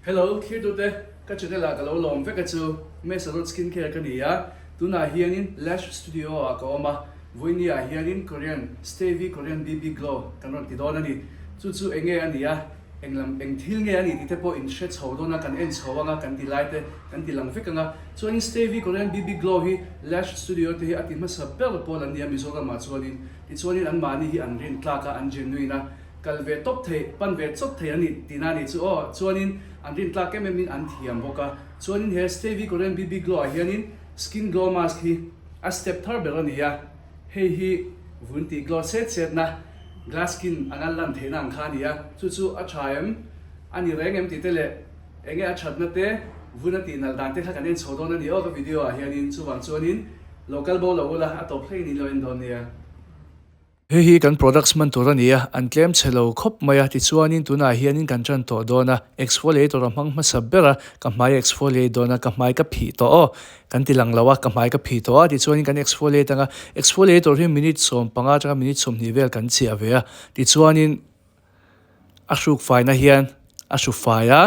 Hello thirtute, ka channel ah ka lo lawm vek a chu, Mesa Road Skin Care ka ni a, tunah hianin Lash Studio ah ka awm a, Vawiini ah hianin Korean Stevie Korean BB Glow kan rawn ti dawn a ni. Chu chu enge a ni a, eng lam eng thil nge a ni tih te pawh in hre chho dawn a, kan en chho anga kan ti lai te kan ti lang vek anga, chuanin Stevie Korean BB Glow hi Lash Studio te hi a ti hmasa ber pawl an ni a Mizoram ah chuanin, tichuanin anmahni hi an rintlak a, an genuine a. Kal ve tawp thei, pan ve chawp thei a ni tihna a nih chu aw. Chuanin an rintlak em emin an thiam bawk a. Chuanin he Stevie Korean BB Glow ah hianin Skin Glow Mask hi a step thar ber a ni a. Hei hi vun tih glow set set na, glass skin anga lan theihna ang kha a ni a. Chu chu a tha em? A ni reng em tih te leh enge a thatna te, vun a tih nalh dan te kha kan en chho dawn a ni aw ka video ah hianin. Chuvang chuanin lo kal bo lo ula, a tawp hlein in lo en dawn nia. Hei hi kan products hman tur a ni a, an tlem chhe lo khawp mai a, tichuanin tunah hianin kan tan tawh dawn a, exfoliator a hmang hmasa ber a, ka hmai a exfoliate dawn a, ka hmai ka phih tawh aw, kan ti lang lo a, ka hmai ka phih tawh a, tichuanin kan exfoliate ang a, exfoliator hi minute 15 atanga minute 20 vel kan chiah ve a, tichuanin a hruk faina hian a hru fai a,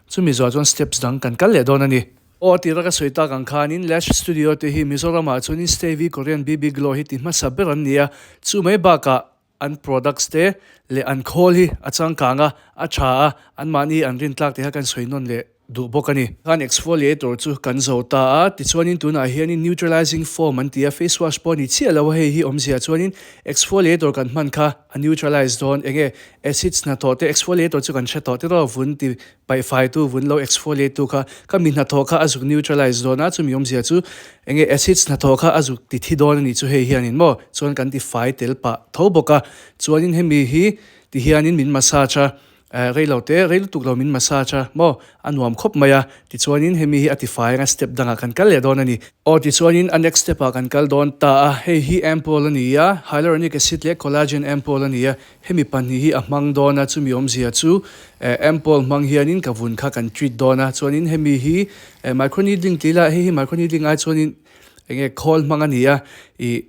chumi zawh chuan steps dang kan kal leh dawn a ni. Aw a tira ka sawi tak ang khanin Lash Studio te hi Mizoramah chuanin Stevie Korean BB Glow hi ti hmasa ber an ni a, chu mai bakah an products te leh an khawl hi a changkang a, a tha a, anmahni an rintlak tih kha kan sawi nawn leh duh bawk a ni. Khan exfoliator chu kan zo ta a, tichuanin tunah hianin neutralizing foam an ti a, face wash pawh a ni chiah lo a, hei hi awmzia chuanin exfoliator kan hman kha a neutralize dawn, enge acids hnathawh te exfoliator chu kan hre tawh tiraw vun ti Paihfaitu vun lo exfoliate tu kha ka mi hnathawh kha a zuk neutralize dawn a, chumi awmzia chu enge acids hnathawh kha a zuk ti thi dawn a nih chu hei hianin maw chuan kan ti fai tel pah tho bawk a, chuanin hemi hi ti hianin min massage a, eh rei lo te rei lutuk lo min massage a maw a nuam khawp mai a, tichuanin hemi hi a ti fai anga step dangah kan kal leh dawn a ni. Aw tichuanin a next step ah kan kal dawn ta a, hei hi ampoule a ni a, hyaluronic acid leh collagen ampoule a ni a, Hemi pahnih hi a hmang dawn a, chumi awmzia chu eh ampoule hmang hianin ka vun kha kan treat dawn a, chuanin hemi hi eh microneedling tih ila hei hi microneedling ai chuanin eng nge khawl hmang a ni a, ih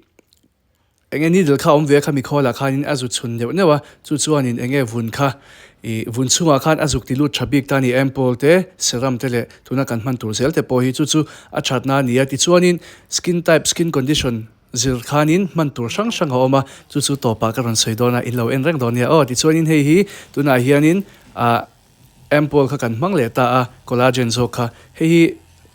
eng nge needle kha a awm ve a khami khawlah khanin a zu chhun neuh neuh a, chu chuanin eng nge vun kha ih vun chhungah khan a zuk ti lut tha bik ta a ni ampoule te serum te leh tuna kan hman tur zel te pawh hi chu chu a thatna a ni a, tichuanin skin type skin condition Zir khanin hman tur hrang hrang a awm a, chu chu tawpah ka rawn sawi dawn a, in lo en reng dawn nia aw. Tichuanin hei hi tunah hianin ah ampoule kha kan hmang leh ta a, collagen zawk kha. Hei hi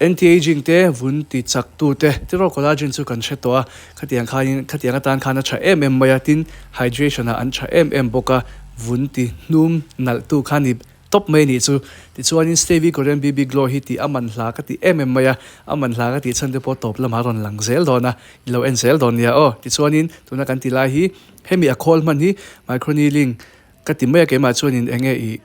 anti-aging te, vun ti chak tu te, tiraw collagen chu kan hre tawh a, khatiang khanin khatiang atan khan a tha em em mai a, tin hydration ah an tha em em bawk a, vun ti hnum nalh tu kha ni. Top mai anih chu. Tichuanin Stevie Korean BB Glow hi tih a man hla ka ti em em mai a, a man hla ka tih chhan te pawh tawp lamah a rawn lang zel dawn a, i lo en zel dawn nia aw. Tichuanin tuna kan ti lai hi hemi a khawl hman hi microneedling ka ti mai a keimah chuanin eng nge ih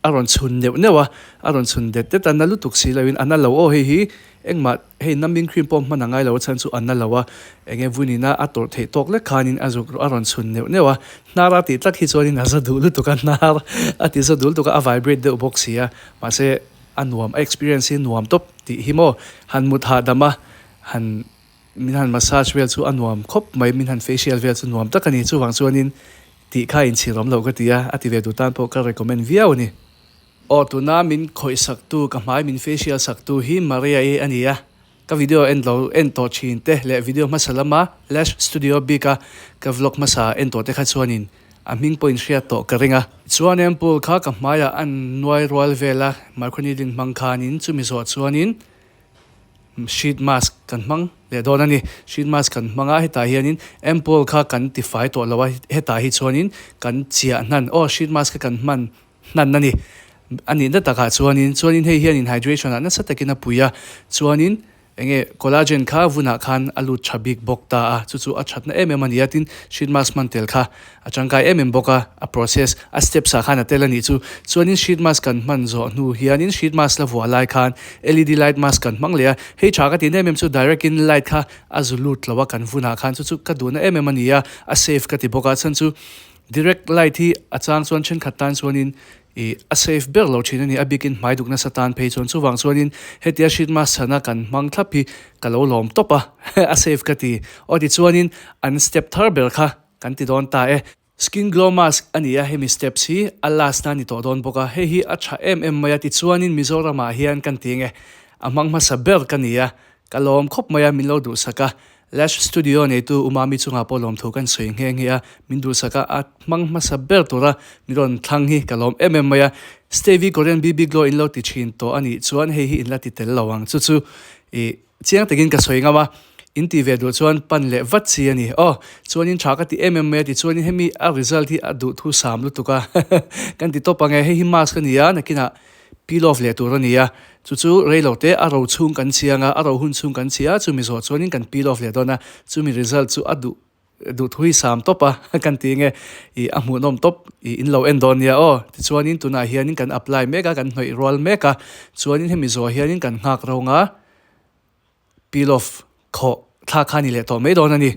a rawn chhun neuh neuh a, a rawn chhun det det a, na lutuk si loin a na lo aw hei hi Engmah hei numbing cream pawh hman a ngai lo a chhan chu a na lo a, enge vunin a a tawrh theih tawk lek khanin a zuk a rawn chhun neuh neuh a, hnar a tih tlat hi chuanin a za duh lutuk a hnar a ti za duh lutuk a, a vibrate deuh bawk si a, mahse a nuam a experience hi nuam tawp tih hi maw han mut hahdam a han min han massage vel chu a nuam khawp mai min han facial vel chu nuam tak a ni chuvang chuanin tih kha inchhir awm lo ka ti a, a ti ve duh tan pawh ka recommend viau a ni. Aw tuna min khawih sak tu ka hmai min facial sak tu hi Maria i a ni a, ka video en lo en tawh thin te leh video hmasa lama Lash Studio bik a ka vlog hmasa en tawh te kha chuanin a hming pawh in hriat tawh ka ring a. Chuan ampoule kha ka hmaiah an nuai rual vel a, microneedling hmang khanin chumi zawh chuanin sheet mask kan hmang leh dawn a ni. Sheet mask kan hmang a, hetah hianin ampoule kha kan tifai tawh lo a, hetah hi chuanin kan chiah hnan aw sheet mask kha kan hman hnan a ni. A nihna takah chuanin chuanin hei hianin hydration ah nasa takin a pui a, chuanin eng nge collagen kha vunah khan a lut tha bik bawk ta a, chu chu a thatna em em a ni a, tin sheet mask hman tel kha a tangkai em em bawk a, a process a steps ah khan a tel a nih chu. Chuanin sheet mask kan hman zawh hnu hianin sheet mask la vuah lai khan led light mask kan hmang leh a, hei tha ka tihna em em chu direct in light kha a zu lut lo a kan vunah khan chu chu ka duhna em em a ni a, a safe ka ti bawk a, chhan chu Direct light hi a chang chuan thenkhat tan chuanin ih a safe ber lo thin a ni, a bikin hmai duk nasa tan phei chuan chuvang chuanin hetia sheet mask chhana kan hmang thlap hi ka lo lawm tawp a, a safe ka ti. Aw tichuanin an step thar ber kha kan ti dawn ta e. Skin glow mask a ni a, hemi steps hi a last na a ni tawh dawn bawk a, hei hi a tha em em mai a, tichuanin Mizoramah hian kan ti nge a hmang hmasa ber ka ni a, ka lawm khawp mai a, min lo duhsak a, Lash Studio neitu Umami chungah pawh lawmthu kan sawi nghe nghe a, min duhsak a, a hmang hmasa ber tura min rawn thlang hi ka lawm em em mai a, Stevie Korean BB Glow in lo ti thin tawh a nih chuan hei hi in la ti tel lo ang chu chu ih chiang takin ka sawi ngam a, in tih ve duh chuan pan leh vat chi a ni. Aw, chuanin tha ka ti em em mai a tichuanin hemi a result hi a duhthu sam lutuk a kan ti tawp ang e, hei hi mask a ni a, nakinah peel off leh tur a ni a, chu chu rei lo te a ro chhung kan chiang a, a ro hun chhung kan chhi a, chumi zawh chuanin kan peel off leh dawn a, chumi result chu a duh duhthu hi sam tawp a kan ti nge ih a hmuhnawm tawp ih in lo en dawn nia aw, tichuanin tunah hianin kan apply mek a, kan hnawih rual mek a, chuanin hemi zawh hianin kan nghak rawng a. Peel off khawh thlak kha a ni leh tawh mai dawn a ni.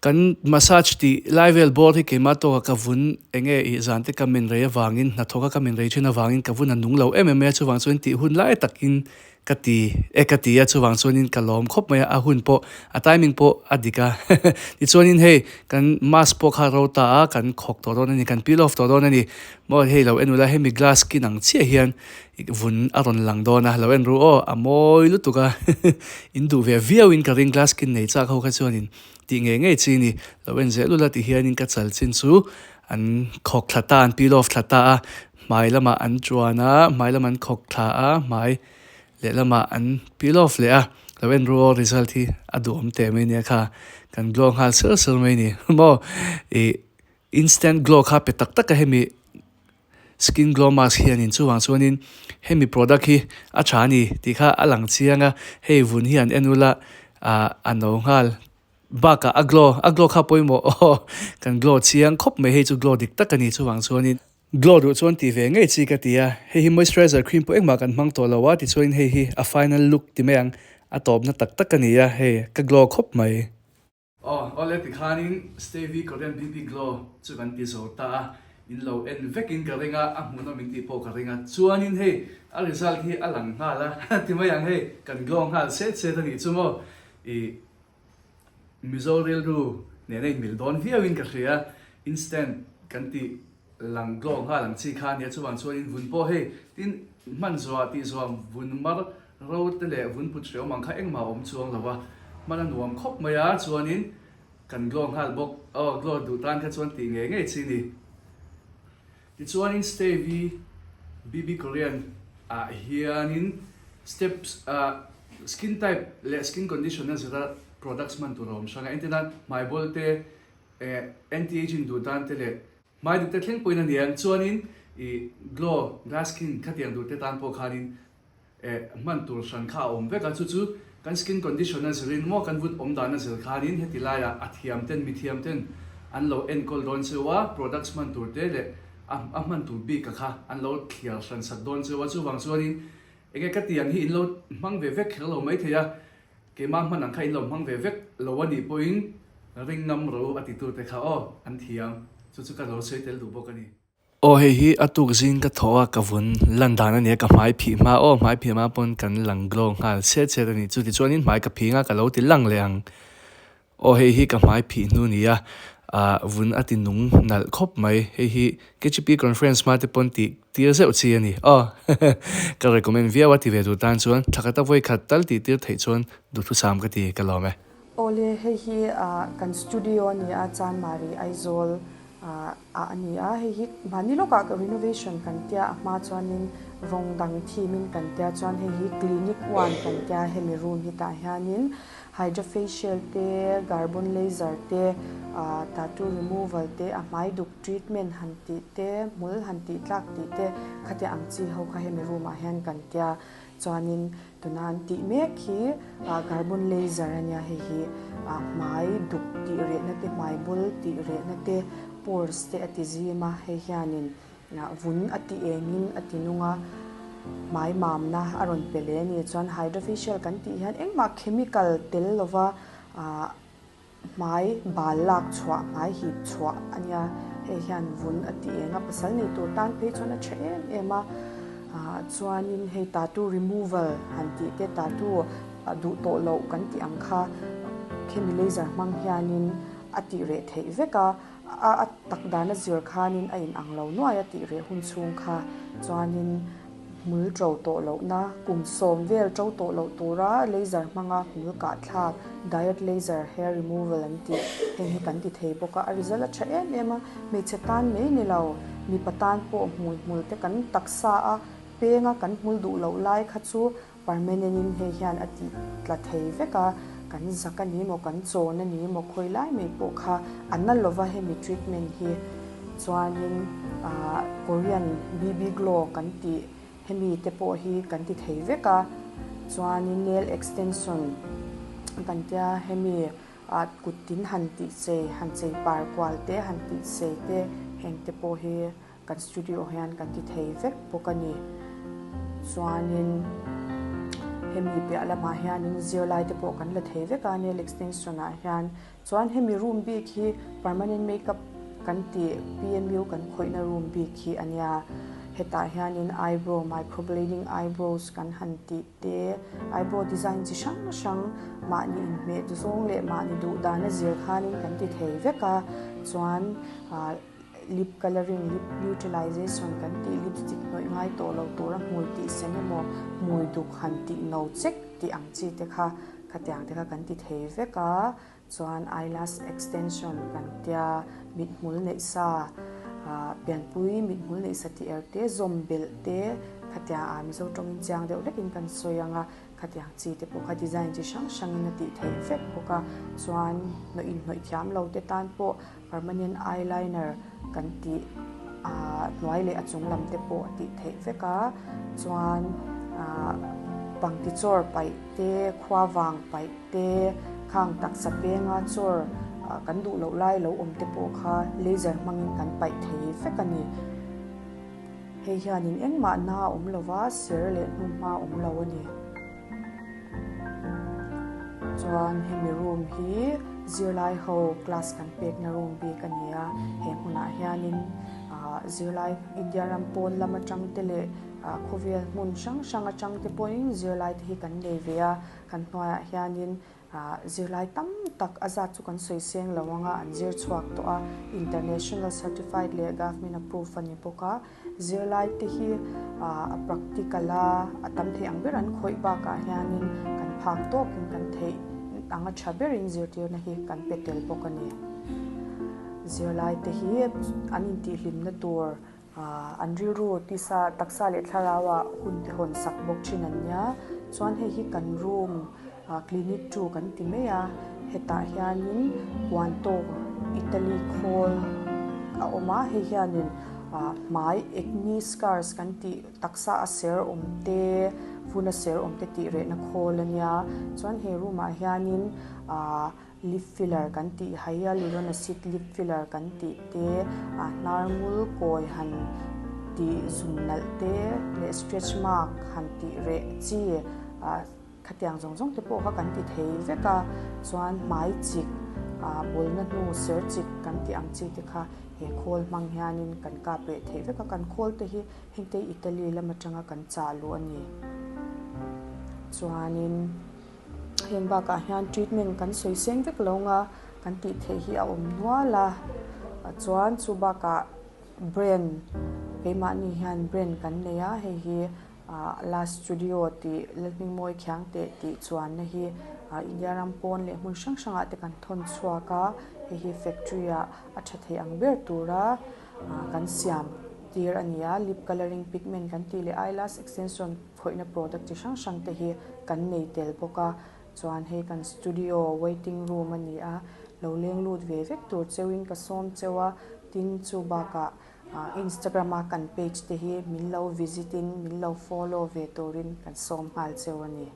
Kan massage tih lai vel bawr hi keimah tawkah ka vun eng nge ih zan te ka men rei avangin hnathawka ka men rei thin avangin ka vun a nung lo em em mai a, chuvang chuan tih hun lai takin ka ti e ka ti a, chuvang chuanin ka lawm khawp mai a, a hun pawh a timing pawh a dik a. Tichuanin hei kan mask pawh kha a ro ta a, kan khawk tawh dawn a ni, kan peel off tawh dawn a ni. Maw hei lo en ula hemi glass skin ang chiah hian Vun a rawn lang dawn a, lo en ru aw, a mawi lutuk a, in duh ve viau in ka ring glass skin nei chak ho kha chuan in tih ngei ngei chi ni, lo en zel ula ti hian in ka chal chin chu an khawk thla ta, an peel off thla ta a, hmai lamah an chuan a, hmai lamah an khawk thla a, hmai lehlamah an peel off leh a, lo en ru aw result hi a duhawm teh mai nia kha, kan glow nghal sel sel mai ni maw, ih instant glow kha pe tak tak a hemi. Skin glow mask hianin chuvang chuanin hemi product hi a tha a ni tih kha a lang chiang a, hei vun hi an en ula ah a no nghal bakah a glow a glow kha pawimawh aw kan glow chiang khawp mai hei chu glow dik tak a ni chuvang chuanin glow duh chuan tih ve ngei chi ka ti a, hei hi moisturizer cream pawh engmah kan hmang tawh lo a tichuanin hei hi a final look ti mai ang a tawpna tak tak a ni a hei ka glow khawp mai. Aw, awle tikhanin Stevie Korean BB Glow chu kan ti zo ta a, in lo en vekin ka ring a, a hmuhnawm in tih pawh ka ring a, chuanin hei a result hi a lang nghal a, ti mai ang hei kan glow nghal set set a nih chu maw, ih Mizo rilru nena inmil dawn viauin ka hria, instant kan tih lang glow nghal ang chi kha a nia, chuvang chuanin vun pawh hei tin hman zuah tih zuah vun mar Ro te leh vun put hreawm ang kha engmah a awm chuang lo a, hman a nuam khawp mai a, chuanin kan glow nghal bawk, aw glow duh tan kha chuan tih ngei ngei chi ni. Tichuanin Stevie BB Korean ah hianin steps ah skin type leh skin condition a zira products hman tur a awm hrang a, entirnan hmai bawl te eh anti-aging duh tan te leh hmai duk te thleng pawhin a ni ang, chuanin ih glow glass skin khatiang duh te tan pawh khanin Eh, hman tur hran kha a awm vek a, chu chu kan skin condition a zirin maw kan vun awm dan a zir khanin heti laiah a thiam ten mi thiam ten an lo enkawl dawn cheu a, products hman tur te leh a a hman tur bik a kha an lo thliar hran sak dawn cheu a, chuvang chuanin enge ka ti ang hi in lo hmang ve vek kher lo maithei a, keimah hman ang kha in lo hmang ve vek lo a nih pawhin ring ngam ro a titute kha aw an thiam, chu chu ka lo sawi tel duh bawk a ni. Aw hei hi a tuk zing ka thaw a ka vun lan dan a nia ka hmai phih hma aw hmai phih hma pawn kan lang glow nghal chhet chhet a ni chu tichuanin hmai ka phing a ka lo ti lang leh ang aw hei hi ka hmai phih hnu a ni a ah vun a ti nung nalh khawp mai hei hi K G P conference hma te pawn tih tir zeuh chi a ni aw ka recommend viau a ti ve tur tan chuan thla khat a vawi khat tal tih tir theih chuan duhthusam ka ti ka lawm e. Awle hei hi ah kan studio a ni a Chanmari Aizawl ah a ni a, hei hi mahni lawkah renovation kan tia a hma chuanin rawng dang theme in kan tia chuan hei hi clinic one kan tia hemi room hi tah hianin hydra facial te carbon laser te ah tattoo removal te a hmai duk treatment han tih te hmul han tih tlak tih te khatia ang chi ho kha hemi room ah hian kan tia Chuanin tuna an tih mek hi carbon laser a nia, hei hi hmai duk tih rehna te, hmai bul tih rehna te, pores te a ti zim a, hei hianin vun a ti engin a ti nung a, hmai mamna a rawn pe leh a ni. Chuan hydrofacial kan tih hian engmah chemical tel lova Hmai bal lak chhuah, hmai hip chhuah a nia. Hei hian vun a ti eng a, pasal nei tur tan phei chuan a tha em em a. Chuanin hei tattoo removal han tih te, tattoo duh tawh loh kan tih ang kha khemi laser hmang hianin a tih reh theih vek a. A a tak dan a zir khanin a in ang lo nuai a tih reh hun chhung kha chuanin hmul to tawh lohna kum sawm vel to tawh loh tura laser hmanga hmul kah thlak diode laser hair removal an tih heng hi kan ti thei bawk a, a result a tha em em a, hmeichhe tan mai ni lo mipa tan pawh hmui hmul te kan taksa a penga kan hmul duh loh lai kha chu Permanent in hei hian a tih tla thei vek a, kan zak a ni maw, kan chawn a ni maw, khawi lai mai pawh kha a na lova hemi treatment hi chuanin ah Korean BB glow kan tih hemi te pawh hi kan ti thei vek a, chuanin nail extension kan tia hemi ah kut tin han tih chei, han chei par kual te, han tih sei te heng te pawh hi. Kan studio hian kan ti thei vek bawk a ni. Chuanin hemi piah lamah hianin zirlai te pawh kan la thei vek a nail extension ah hian. Chuan hemi room bik hi permanent makeup kan tih PMU kan khawihna room bik hi a nia. Hetah hianin eyebrow microblading eyebrows kan han tih te, eyebrow design chi hrang hrang mahni inhmeh zawng leh mahni duh dana zir khanin kan ti thei vek a. Chuan ah. Lip colouring, lip neutralization kan tih lipstick hnawih ngai tawh lo tura hmui tih sen emaw hmui duk han tih no chek tih ang chi te kha khatiang te kha kan ti thei vek a, chuan eyelash extension kan tia mithmul neih sa ah pianpui mithmul neih sa tih er te zawm belh te khatiang ah Mizo tawngin chiang deuh hlekin kan sawi ang a, khatiang chi te pawh kha design chi hrang hrangin a tih theih vek bawk a, chuan hnawih inhnawih thiam lo te tan pawh Permanent eyeliner kan tih ah hnuai leh a chung lam te pawh a tih theih vek a, chuan ah pangti chawr paih te, khuavang paih te, khang taksa penga chawr ah kan duh loh lai lo awm te pawh kha laser hmangin kan paih thei vek a ni. Hei hianin engmah na a awm lo va, ser leh hnuhma a awm lo a ni. Chuan hemi room hi zirlai ho class kan pekna room bik a ni a, he hmunah hianin ah zirlai India ram pawn lam atang te leh ah khawvel hmun hrang hrang atang te pawhin zirlai te hi kan nei ve a, kan hnuaiah hianin ah zirlai tam tak a zat chu kan sawi seng lo ang a, an zir chhuak tawh a, international certified leh government approved a ni bawk a. Zirlaite hi a practical a, a tam thei ang ber an khawih bakah hianin kan phak tawkin kan theih anga tha berin zirtirna hi kan pe tel bawk a ni. Zirlaite hi an intihhlimna tur an rilru tisa taksa leh thlarau ah hun te hawn sak bawk thin an nia. Chuan hei hi kan room Clinic chu kan ti mai a, hetah hianin puan tawk Italy khawl a awm a, hei hianin hmai acne scars kan tih taksa a ser awm te, vun a ser awm te tih rehna khawl a nia. Chuan he room ah hianin ah lip filler kan tih hyaluronic acid lip filler kan tih te, hnar ngul kawi han tih zum nalh te leh stretch mark han tih reh chi ah. Khatiang zawng zawng te pawh kha kan ti thei vek a, chuan hmai chik, ah bawlna hnu ser chik kan tih ang chi te kha he khawl hmang hianin kan kap reh theih vek a, kan khawl te hi hengte Italy lam atanga kan chah luh a ni. Chuanin heng bakah hian treatment kan sawi seng vek lo nga kan tih theih hi a awm nual a, chuan chu bakah brand keimahni hian brand kan nei a, hei hi La Studio tih Lalhmingmawi Khiangte tih chuanna hi India ram pawn leh hmun hrang hrangah te kan thawn chhuak a, hei hi factory ah a tha thei ang ber tura kan siam tir a ni a, lip colouring pigment kan tih leh eyelash extension khawihna product chi hrang hrang te hi kan nei tel bawk a, chuan hei kan studio waiting room a ni a, lo leng lut ve vek tur cheuhin ka sawm cheu a, tin chu bakah. Instagram a kan page te hi min lo visit in min lo follow ve turin kan sawm nghal cheu a ni.